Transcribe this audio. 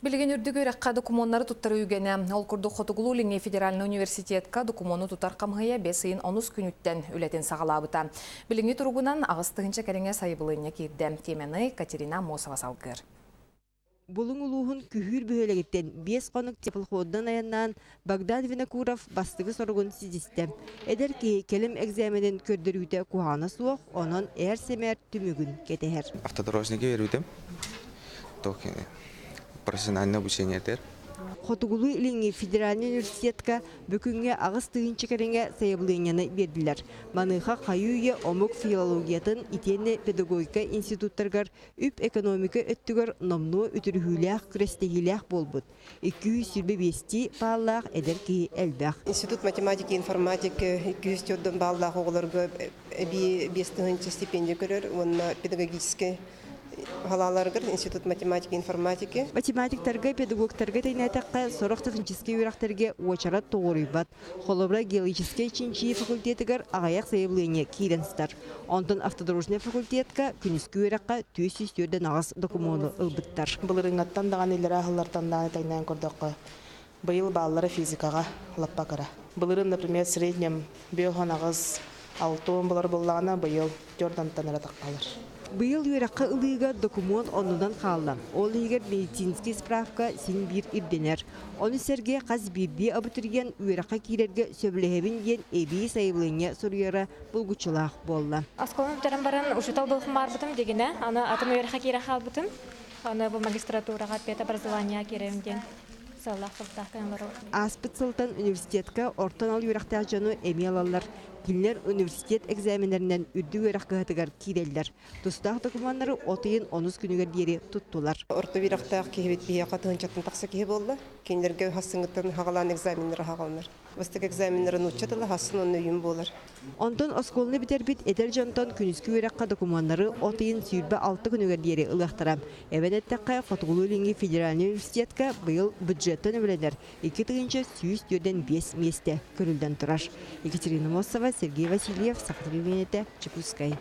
Билигин үрдүк үөрэххэ докумуоннары туттарыы үгэнэ. Ол курдук Хотугулуу-Илиҥҥи федеральнай университетка докумуону тутар хамыыһыйа бэс ыйын онус күнүттэн үлэтин саҕалаабыта. Билиҥҥи туругунан 8 тыһыынча кэриҥэ сайабылыанньа киирдэ. Тиэмэни Катерина Аммосова салгыыр. Булуҥ улууһун Күһүүр бөһүөлэгиттэн 5 хонук теплоходунан айаннаан Богдан Винокуров бастакы соругун ситистэ. Эдэр киһи кэлим экзаменын көрдөрүүтэ куһаҕана суох, онон ээр-сэмээр түмүгүн кэтэһэр. Автодорожники берүүдем. Профессиональное обучение этэр. Хотугулуу-Илиҥҥи федеральнай университетка бүгүҥҥэ 8 тыһыынча кэриҥэ сайабылыанньаны биэрдилэр. Маныаха хайыы-үйэ омук филологиятын итиэннэ педагогика институттарыгар үп-экономика өттүгэр номнуо үтүрүһүүлээх күрэстэһиилээх буолбут. 225 бааллаах эдэр киһи элбэх. Институт математики и информатики 204 бааллаах оҕолорго эбии 5 тыһыынча стипендия көрөр уонна педагогическай салааларыгар Институт математики и информатики. Математиктарга, педагогтарга тэҥнээтэххэ, сорох техническэй үөрэхтэргэ уочарат тоҕуоруйбат. Холобура, геологическай чинчийии факультетыгар аҕыйах сайабылыанньа киирэн сытар. Онтон автодорожнай факультетка күнүскү үөрэххэ 448 докумуону ылбыттар. Былырыыҥҥаттан даҕаны иллэрээ аһыллартан даҕаны тэҥнээн көрдөххө, быйыл бааллара физикаҕа лаппа кыра. Былырыын, например, среднем 58 6 булар буоллаҕына, быйыл 4-тан эрэ таххалар. Быйыл үөрэххэ ылыыга докумуон оннунан хаалла. Ол иһигэр медицинскэй справка син биир ирдэнэр. Ону сэргэ хас биирдии абитуриент үөрэххэ киирэргэ сөбүлэһэбин диэн эбии сайабылыанньа суруйара булгуччулаах буолла. Оскуоланы бүтэрэн баран учуутал буолуохпун баҕарбытым дигинэ, аны атын үөрэххэ киирэ хаалбытым. Аны бу магистратураҕа педобразование киирэбин диэн сыаллаах соруктаах олоробут. Ааспыт сылтан университетка орто анал үөрэхтээх дьону эмиэ ылаллар. Кинилэр университет экзаменнэринэн үрдүк үөрэх кыһатыгар киирэллэр. Тустаах докумуоннары от ыйын онус күнүгэр диэри туттулар. Орто үөрэхтээх киһибит биһиэхэ тыһыынчаттан тахса киһи буолла. Кинилэргэ хассыҥыттан хаҕалаан экзаменнары хаҕаланар. Бастакы экзаменнары нуучча тыла хассын онно үйүм буолар. Онтон оскуоланы бүтэрбит эдэр дьонтон күнүскү үөрэххэ докумуоннары от ыйын 26 күнүгэр диэри ылыахтара. Эбэн эттэххэ, Хотугулуу-Илиҥҥи федеральнай университетка быйыл бюджеттан үбүлэнэр 2145 миэстэ көрүллэн турар. Екатерина Мосова, Сергей Васильев, Саха телевидениетэ, Дьокуускай.